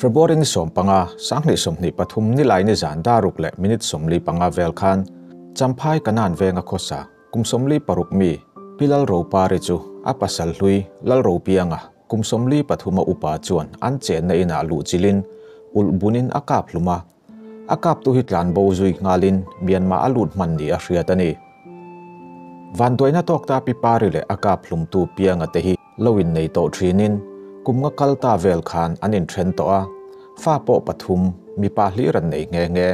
February ni 15, 2023 nilai ni zan daruk leh minute 45 vel khan Champhai Kanan venga khawsa kum 46 mi Pi Lalropari chu a pasal hlui Lalropianga kum 43 a upa chuan an chenna inah luh chilin ulh bunin a kap hlum a. A kaptu hi tlan bo zui nghalin Myanmar a lut hman ni a hriat a ni. Vanduaina tawk ta Pi Pari leh a kap hlumtu Pianga te hi lo innei tawh thinin kum nga kal ta vel khan an inthen tawh a, fa pawh pathum mipa hlir an nei nghe nghe.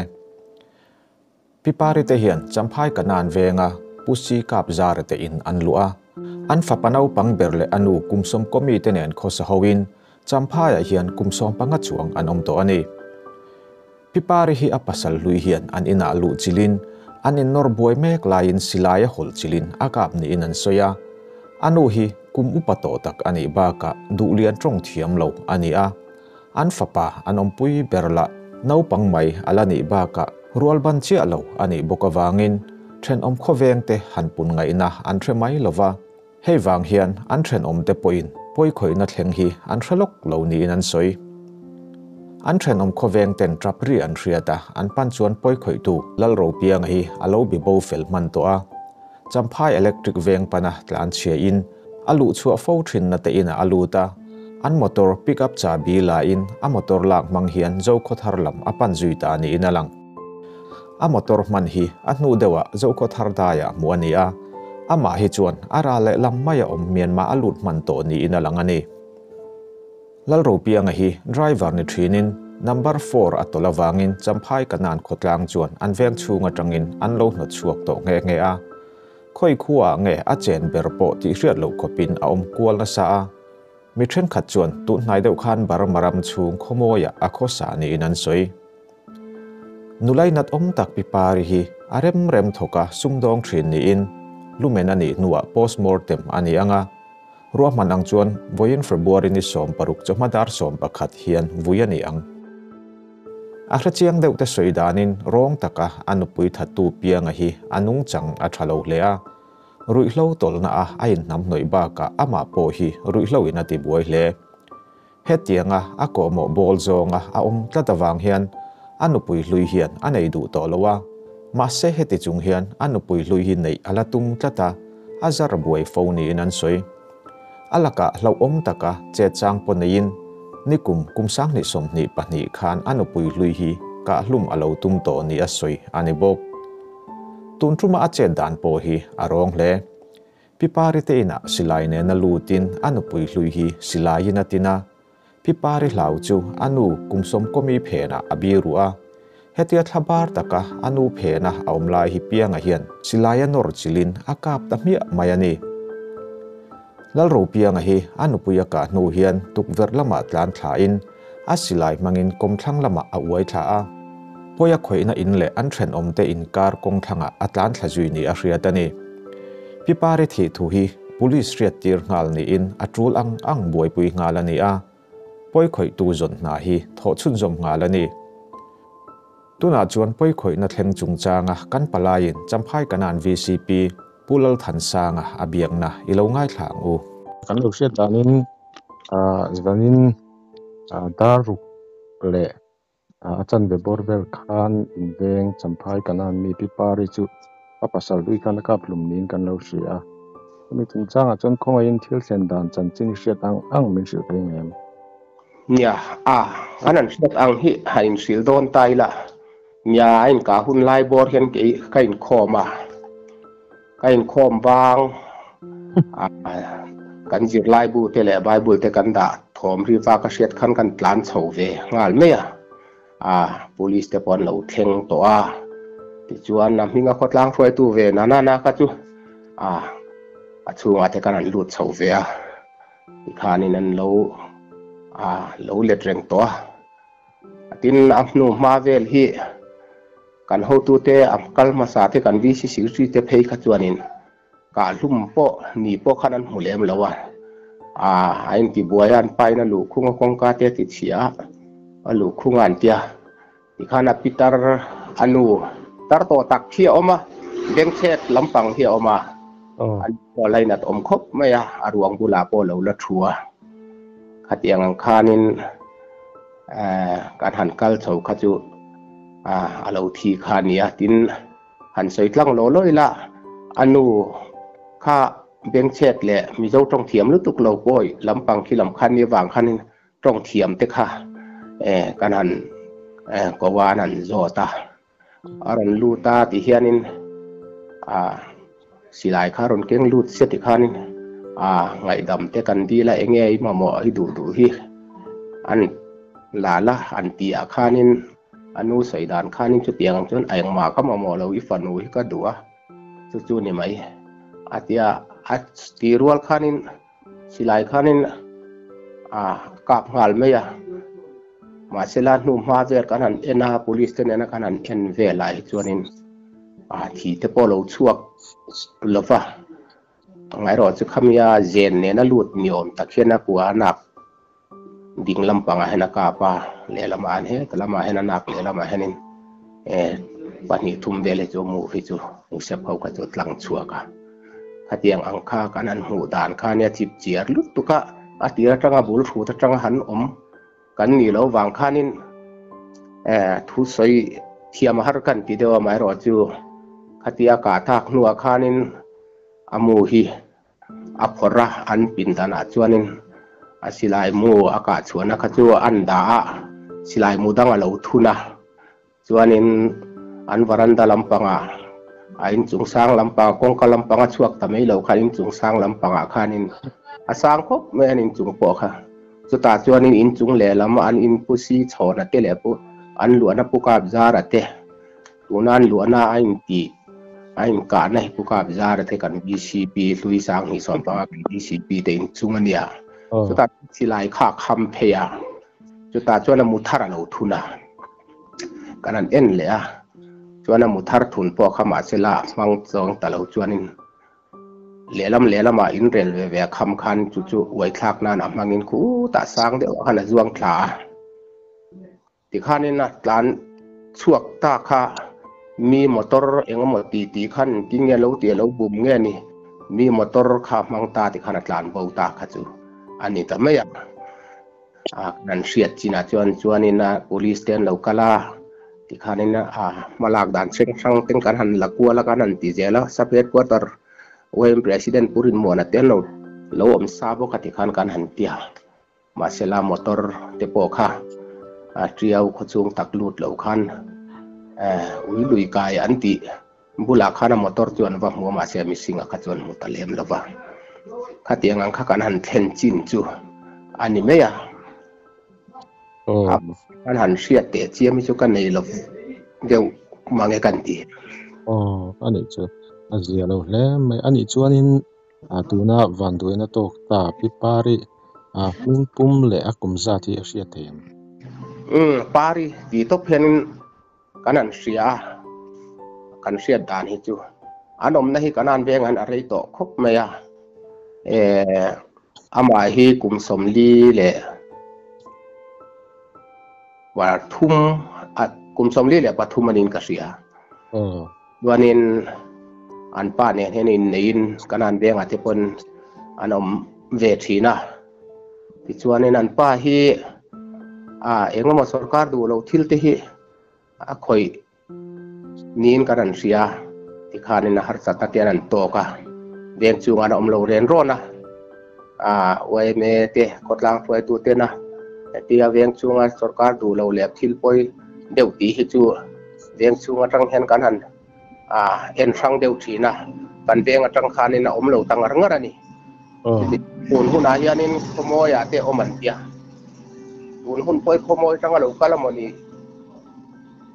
Pi Pari te hian Champhai Kanan venga Pu Si Kap Zara te in an luh a, an fapa naupang ber leh a nu kum sawmkaw mite nen khawsa hoin Champhaiah hian kum 15 chuang an awm tawh a ni. Pi Pari hi a pasal hlui hian an inah luh chilin an innawr buai mek laiin silai a hawlh chilin a kap niin an sawi a. A nu hi kum upa tawh tak a nih bakah duhlian tawng thiam lo a ni a. An fapa an awmpui ber lah naupang mai a la nih bakah rual ban chiah lo a nih bawk avangin thenawm khawvengte han pun ngaihna an hre mai lo va. Hei vang hian an thenawmte pawhin pawikhawihna thleng hi an hre lawk lo niin an sawi. An thenawm khawveng ten tap ri an hriat a, an pan chuan pawikhawihtu Lalropianga hi a lo bi bo fel hman tawh a. Champhai Electric veng pana tlan chhiain a luh chhuah fo thinna te inah a lut a, an motor pick up chahbi lain a motor lak hmang hian Zokhawthar lam a pan zui ta niin a lang. A motor hman hi a hnu deuhah Zokhawthar daiah hmuh a ni a, amah hi chuan a ral leh lam maia awm Myanmar a lut hman tawh niin a lang a ni. Lalropianga hi driver ni thinin number four a tawlh avangin Champhai Kanan khawtlang chuan an veng chhung atangin an lo hnawt chhuak tawh nghe nghe a. Khawi khuaah nge a chen ber pawh tih hriat loh khawpin a awm kual nasa a. Mi thenkhat chuan tunhnai deuh khan Burma ram chhung khawmawiah a khawsa niin an sawi. Nulai nat awm tak Pi Pari hi a rem rem thawk a sumdawng thin niin lumen a nih hnuah postmortem a ni ang a. Ruahman ang chuan vawiin February ni 16 chawhma dar 11 hian vui a ni ang. A hrechiang deuh te sawi danin rawng taka a nupui thattu Pianga hi a nungchang a tha lo hle a. Ruihhlo tawlhna a a inhnamhnawih bakah amah pawh hi ruihhlo in a tibuai hle. Hetianga a kawhmawh bawl zawnga a awm tlat avang hian a nupui hlui hian a nei duh tawh lo a, mahse heti chung hian a nupui hlui hi neih a la tum tlat a, a zar buai fo niin an sawi. A lakah hlauhawm taka chet chang pawh neiin nikum kum 2022 khan a nupui hlui hi kahhlum a lo tum tawh ni a sawi a ni bawk. Tun tuma a chet dan pawh hi a rawng hle. Pi Pari te inah silai nena lutin a nupui hlui hi silaiin a tin a. Pi Pari hlau chu a nu kum sawmkawmi phenah a biru a. Hetia thla bar taka a nu phena a awm lai hi Pianga hian silai a nawr chilin a kap ta hmiah mai a ni. Lalropianga hi a nupui a kah hnu hian tukverh lamah tlan thlain a silai hmangin kawmthlang lamah a uai thla a. Pawi a khawihna in leh an thenawmte inkar kawngthlangah a tlan thla zui ni a hriat a ni. Pi Pari thih thu hi Police hriat tir nghal niin a tul ang ang buaipui nghal a ni a, pawi khawihtu zawn hna hi thawh chhunzawm nghal a ni. Tunah chuan pawi khawihna thleng chungchanga kan palaiin Champhai Kanan VCP Pu Lalthansanga a biakna i lo ngaithla ang u. Kan lo hriat danin zanin daruk leh A chanve bawr vel khan inveng Champhai Kanan mi Pi Pari chu a pasal hlui khan a kap hlum niin kan lo hria a. Chumi chungchangah chuan khawngaihin thil thlen dan chanchin i hriat ang ang min hrilh thei ngem? Nia, a, kan han hriat ang hi han inhrilh dawn ta ila. Nia, a inkah hun lai bawr hian kei ka inkhawm a. Ka inkhawm vang a, kan zirlaibu te leh Bible te kan dah thawm ri va ka hriat khan kan tlan chho ve nghal mai a, a police te pawh an lo thleng tawh a, tichuan a hminga khawtlang hruaitu ve na na na kha chu a a chhungah te khan an lut chho ve a, tikhanin an lo a lo let reng tawh a, tin a hnu hma vel hi. Kan hotute a kal hmasa te kan VC Secretary te phei kha chuanin kahhlum pawh ni pawh khan an hmu lem lo a, a intibuai a, an pain a luhkhung a kawngka te a ti chhia a, a luhkhung a an tia tikhan a pitar a nu tar tawh tak hi a awm a, bengchhet lampang hi a awm a, an pawh lainat awm khawp mai a, a ruang bulah pawh lo la thu a, khatiang ang khanin. Kan han kal chho kha chu a lo thi kha a nia. Tin, han sawi tlang law law ila, a nu kha bengchhet leh Mizo tawng thiam lutuk lo pawi lampang khi lam khan ni avang khanin tawng thiam te kha kan han ko a, an han zawt a. A rawn lut a ti hianin silai kha a rawn keng lut sia ti khanin ngaihdam te kan dil a, enge i mamawh i duh duh hi an la la an tih ah khanin a nu sawi dan khanin chutiang ang chuan a engmah ka mamawh lo i fanu hi ka duh a chu chu ni mai a tia a ti rual khanin Silai khanin a kap nghal mai a, mahse la hnu hma vel kan han en a, police te nena kan han en vel ah hi chuanin a thi te pawh lo chhuak lova, amaherawh chu khamia zen nena lut ni awm tak hian a kua a nak ding lampangah hian a kap a, lehlamah an heta lamah hian a nak lehlamah hianin eh pahnih thum vel hi chu mu hi chu Musep ho kha chu tlang chhuak a, khatiang ang kha kan han hmuh dan kha nia chip chiar lutuk a, a tir atanga bul hrut atanga han awm kan nih loh vang khanin eh thu sawi thiam a har kan ti deuh a, amaherawh chu khatia kah thak hnuah khanin a mu hi A phawrh a, an pindanah chuanin a silai mu a kah chhuahna kha chu an dah a, silai mu dang a lo thun a, chuanin an varanda lampangah a inchung sang lampang kawngka lampang a chhuak ta mai lo khan inchung sang lampangah khanin a sang khawp mai an inchung pawh kha. Chutah chuanin inchung lehlam an inpu si chhawna te leh pu an luahna pu kap zara te Tuna an luahna a intih a inkahna hi Pu Kapzara te kan DCP hlui Sanghnih 15 kan DCP te inchung a nia. Chutah silai kha a kham phei a, chutah chuan a mu thar a lo thun a, kan han en leh a, chuan a mu thar thun pawh kha mahse la a hmang chuang ta lo chuanin lehlam lehlamah inrel ve ve a kham khan chu chu uaithlak nan a hmangin khutah sang deuh ah khan a zuang thla a. Tikhanin a tlan chhuak ta kha mi motor eng emaw ti ti khan engtin nge lo tih a lo bum nge ni, mi motor kha hmang ta tikhan a tlan bo ta kha chu a ni ta mai a. A kan hriat chinah chuan chuanin a police te an lo kal a, tikhanin a hmalak dan hrang hrang ten kan han la kual a kan han ti zel a, sub headquarter YM President Pu Rinmuana te an lo lo awm sa bawk a tikhan kan han ti a. Mahsela motor te pawh kha a tiau khaw chung tak lut lo khan ui lui kai an tih bulah khan a motor chu an va hmu a, mahse mihring a kha chuan hmu ta lem lo va. Khatiang ang kha kan han thlen chin chu a ni mai a. Kan han hriat teh chiam hi chu ka nei lo deuh mange kan ti. Aw, a nih chu a zia lo hle mai. A nih chuanin A tuna vanduaina tawk ta Pi Pari a hming pum leh a kum zat hi a hriat thei ang. Umm Pari tih tawp hianin kan han hria a, kan hriat dan hi chu an awmna hi kan an veng an a rei tawh khawp mai a, eh amah hi kum 40 leh pathum kum 43 a niin ka hria. Chuanin an pa nen hian inneiin Kanan vengah te pawn an awm ve thin a. Tichuanin an pa hi a engemaw sorkar duh loh thil te hi a khawih niin kan han hria. Tikhanin a harsatna te an han tawk a, veng chungah an awm lo ren rawn a. Yma te khawtlang hruaitu tena hetia veng chunga sorkar duh loh leh thil pawi deuh tih hi chu veng chhung atang hian kan han en hrang deuh thin a, kan veng atang khanin a awm lo ta ngar ngar a ni. Tun hunah hianin khawmawiah te awm an tia, tun hun pawh hi khawmawi atanga lo kal a mawni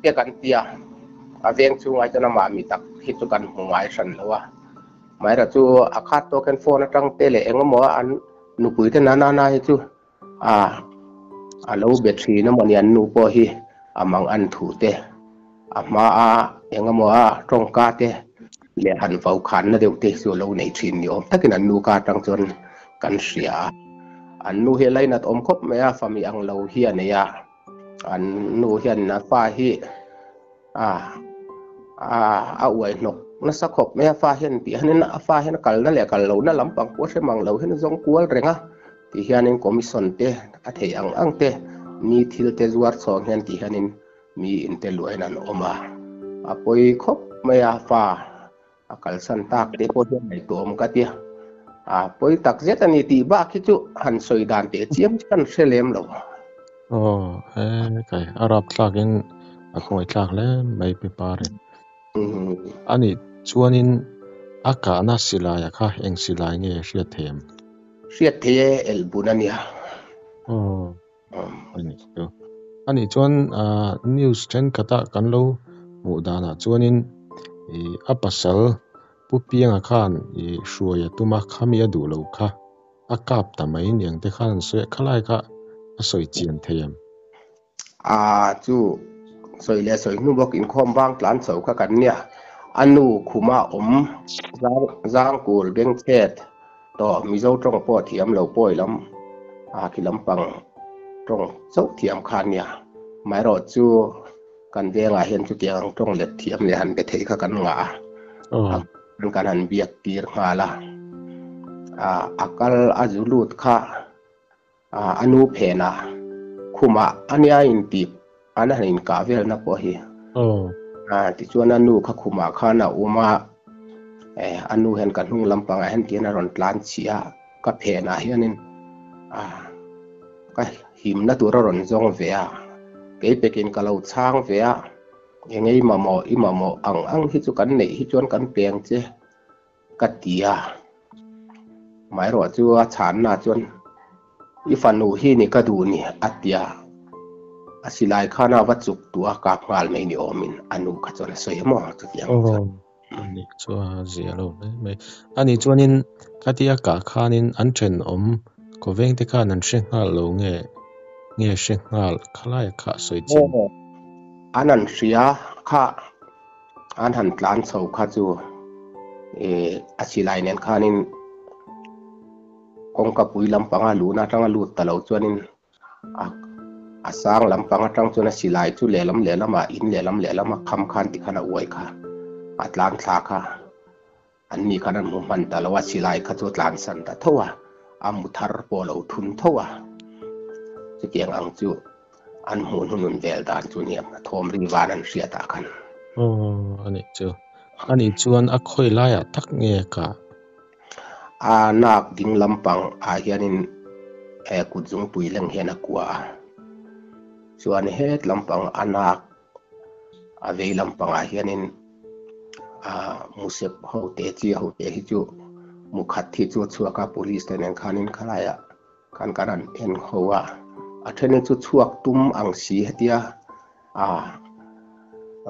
te kan tia, a veng chhungah chuan amah mi tak hi chu kan hmu ngai hran lo a. Maira chu a khat tawk hian phone atang te leh engemaw an nupui te nana na hi chu a a lo be thin a mawni an nu pawh hi a mang an thu te a hma a engemaw a tawngka te leh han vau khan na deuh te chu a lo nei thin ni awm takin an nu ka atang chuan kan hria a. An nu hi a lainat awm khawp mai a, fami ang lo hi a nei a, an nu hian a fa hi A a a uai hnawk nasa khawp mai a fa hian tih hianin a fa hian a kalna leh kal lohna lampang pawh a hre mang lo hian a zawng kual reng a ti hianin commission te a theih ang ang te Mi thil te zuar chhawng hian ti hianin mi in te luahin an awm a, a pawi khawp mai a, fa a kalsan tak te pawh hian ngaihtuah awm ka tia. A pawi tak zet a ni tih bak hi chu han sawi dan teh chiam chu kan hre lem lo. Aw, he kai a rap thlakin a khawngaih thlak hle mai Pi Pari. Ani chuanin a kahna silaia kha eng silai nge hriat thei em? Hriat thei e, elhbun a nia. Aw, ani chu. Ani chuan news thenkhatah kan lo hmuh danah chuanin ih a pasal Pu Pianga khan ih hruai a tum a, khami a duh lo kha a kap ta mai niang te khan an sawi a, khalai kha a sawi chian thei em? A chu sawi leh sawi hnu bawk inkhawm vang tlan chho kha kan nia. A nu khuma awm zang zangkul bengchhet tawh Mizo tawng pawh thiam lo pawi lam a khi lampang tawng chauh thiam kha a nia. Amaherawh chu kan vengah hian chutiang ang tawng let thiam leh han be thei kha kan ngah a. Kan han biak tir nghal a. A kal a zu lut kha. A nu phenah khumah a nia intih an han inkah velna pawh hi. Tichuan a nu kha khumah khan a um a, a nu hian ka hnung lampangah hian tihian a rawn tlan chhiah a, ka phenah hianin ka himna tur a rawn zawng ve a, kei pekin ka lo chhang ve a, eng i mamawh i mamawh ang ang hi chu kan neih hi chuan kan peng che. Ka ti a, amaherawh chu a chhanna chuan i fanu hi ni ka duh ni a ti a, a silai khan a va chuk duh a kap nghal mai ni awmin a nu kha chuan a sawi a maw chutiang chuan. Aw, ani chu a zia lo hle mai. Ani chuanin khatia kah khanin an thenawm khawveng te khan an hre nghal lo nge nge hre nghal khalai kha a sawi chin. Aw, an an hria kha. An han tlan chho kha chu ih a silai nen khanin kawngka pui lampanga luhna atanga lut ta lo chuanin a a sang lampang atang chuan a silai chu lehlam lehlamah in lehlam lehlama kham khan tikhan a uai kha a tlan thla kha an ni khan an hmu hman ta lo a silai kha chu a tlan san ta tho a a mu thar pawh a lo thun tho a chutiang ang chu an hmuh hnunun vel dan chu nia a thawm ri van an hriat ah khan. Aw a nih chu. A nih chuan a khawi laiah tak nge ka? A nak ding lampang ah hianin he kut zungpui leng hian a kua a. Chuan het lampang a nak a vei lampangah hianin ah musep ho te chi ho te hi chu mukhat hi chu a chhuak a police te nen khanin khalaiah khan kan han en ho a a then chu chhuak tum ang si hetia ah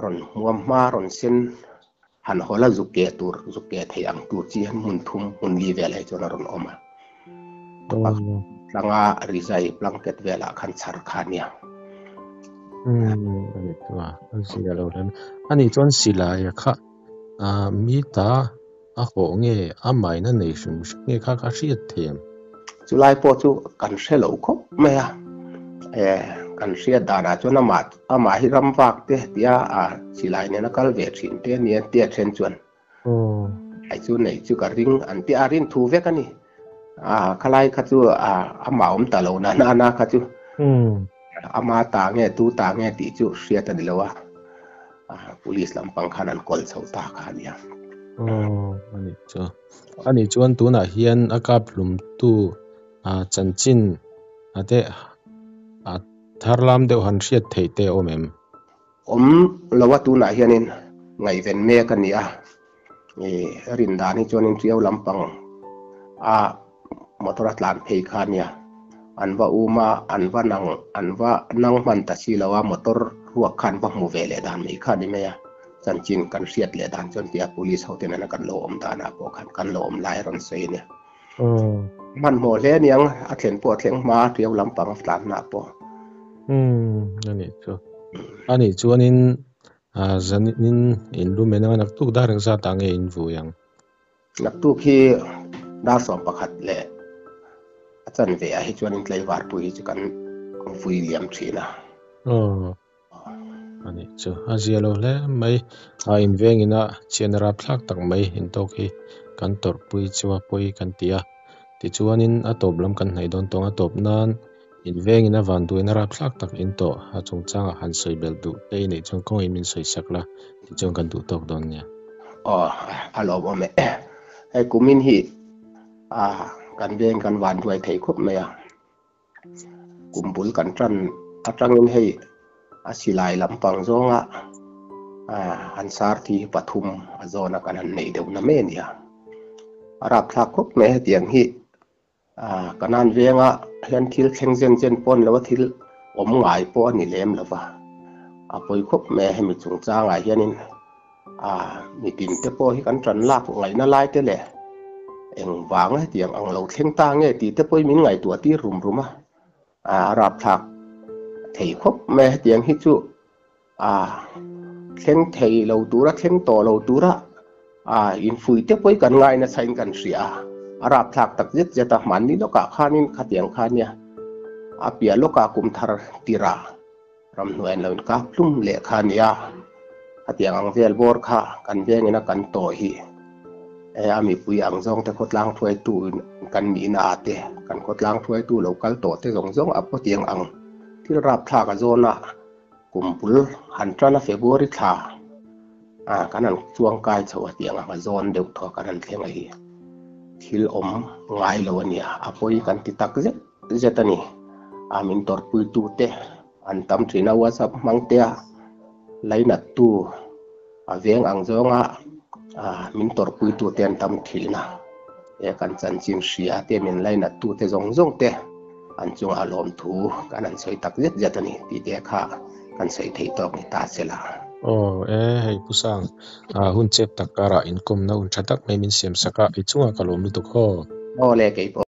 rawn hmuam hma rawn sen han hawl a zuk keh tur zuk keh theih ang tur chi hian hmun thum hmun li vel hi chuan a rawn awm a tlanga rizai blanket velah khan chhar kha a nia. Umm ani chu a a zia lo hle mai. Ani chuan silai a kha ah mi ta a hawh nge a maina nei hrim hrim nge kha kha hriat thei em? Chulai pawh chu kan hre lo khawp mai a, eh kan hriat danah chuan amah amah hi ram vak te tia ah silai nena kal ve thin te ania tia then chuan ai chu neih chu ka ring an tia a rin thu vek a ni. Ah khalai kha chu ah amah awm ta lo na na kha chu ama ta nge tu ta nge tih chu hriat a ni lo a. Police lampang khan an kawl chho ta kha a nia. Aw a nih chu. A nih chuan tunah hian a kap hlumtu chanchin a te a thar lam deuh han hriat theih te a awm em? Awm lo a tunah hianin ngaihven mek a ni a. Ih rin dan hi chuanin Tiau lampang a motor a tlan phei kha a nia. An va um a, an va nang an va nang hman ta si lo a, motor ruak kha an va hmu ve leh dan mai kha a ni mai a. Chanchin kan hriat leh dan chuan tia police ho ten an kan lo awm danah pawh khan kan lo awm lai a rawn sawi a nia. Hmanhmawh hle aniang a thlen pawh a thleng hma a Tiau lampang a tlanna pawh. Umm a nih chu. A nih chuanin Zanin in lu men anga naktuk dar engzat ah nge in vui ang? Naktuk hi dar 11 leh a chanve ah hi chuan in tlaivar pui hi chu kan vui liam thin a. Aw a nih chu a zia lo hle mai. A in vengin a chhiatna rapthlak tak mai in tawk hi kan tawrhpui chu a pawi kan ti a. Tichuanin a tawp lam kan hnaih dawn tawng a tawp nan In vengin a vanduaina rapthlak tak in tawh a chungchangah han sawi belh duh te i neih chuan kawngin min sawi sak la tichuan kan duh tawk dawn nia. Aw a lawmawm e. Hei kumin hi a kan veng kan vanduai thei khawp mai a. Kum bul kan tan atangin hei a silai lampang zawnga an sar thi hi pathum a zawna kan han neih deuh na mai a nia. A rapthlak khawp mai hetiang hi Kanan venga hian thil thleng zen zen pawh a ni lo a, thil awm ngai pawh a ni lem lo va. A pawi khawp mai a hemi chungchangah hianin mitin te pawh hi kan tan lak ngaihna lai te leh engvanga hetiang ang lo thleng ta nge tih te pawhin min ngaihtuah tir rum rum a, a rapthlak thei khawp mai a hetiang hi chu a thleng thei lo tura thleng tawh lo tura a infuih te pawhin kan ngai nasa in kan hria a, a rapthlak tak zet zet a hmanni lawkah khanin khatiang kha nia a piah lawkah kum thar tirah. Ramhnuai an lo inkap hlum leh kha a nia, khatiang ang vel bawr kha kan vengin a kan tawh hi e a mipui ang zawng te khawtlang hruaitu in kan nihna ah te kan khawtlang hruaitu lo kal tawh te zawng zawng a pawtiang ang thil rapthlak a zawn a kum bul han tan a February thla a kan han chuang kai chho a tiang ang a zawn deuh thaw kan han thleng a hi thil awm ngai lo a nia a pawi kan ti tak zet zet a ni. A min tawrhpuitu te an tam thin a, WhatsApp hmang te a lainattu a veng ang zawnga min tawrhpuitu te an tam thin a. He kan chanchin hria te min lainattu te zawng zawng te an chungah lawmthu kan han sawi tak zet zet a ni tih te kha kan sawi theih tawk ni ta se la. Aw e, hei Pu Sang, hun chep tak karah inkawmna hun tha tak mai min siam sak a, i chungah ka lawm lutuk haw. Aw le kei pawh.